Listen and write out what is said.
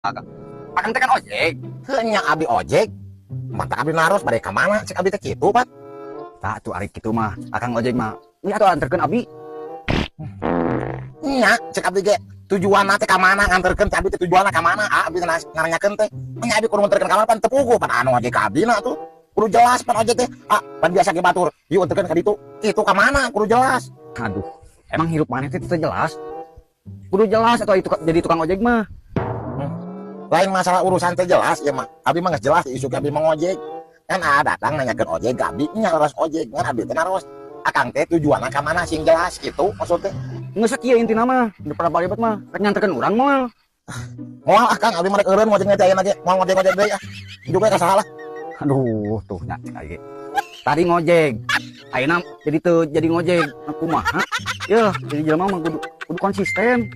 Akang. Akang teh kan ojek. Heuh nya, abdi ojek. Mata abdi naros bade ka mana cek abdi teh kitu, Pak. Tah tuh, ari kitu mah, akang ojek mah. Ini atuh anterkeun abi. Nya, cek abdi ge tujuanna teh ka mana nganterkeun teh, abdi teh tujuanna ka mana? Ah, abdi teh nanyakeun teh. Nya abdi kudu nganterkeun ka mana, pan teu puguh pan anu ojek ka abdi na tuh. Kudu jelas pan ojek teh. Ah, pan biasa ge batur. Yuk, anterkeun ka ditu. Kitu ka mana kudu jelas. Aduh, emang hirup maneh teh teu jelas. Kudu jelas atau itu jadi tukang ojek mah. Lain masalah urusan teh jelas ya mah. Abdi mah geus jelas isu abdi mah ngojek. Kan ah datang nanyakeun ojek ka abdi, nya naros ojek, ngan abdi teh naros. Akang teh tujuanna ka mana sing jelas gitu maksud teh. Geus sakieu intina mah, daripada ribet mah, rek nganterkeun urang moal? Moal ah, Kang, abdi mah rek eureun ngojek teh ayeuna ge, moal ngojek-ngojek deui ah. Juga ka salah. Aduh, tuh nya cek aing. Tadi ngojek, ayeuna jadi teu jadi ngojek. Kumaha? Ya, jadi jelema mah kudu kudu konsisten.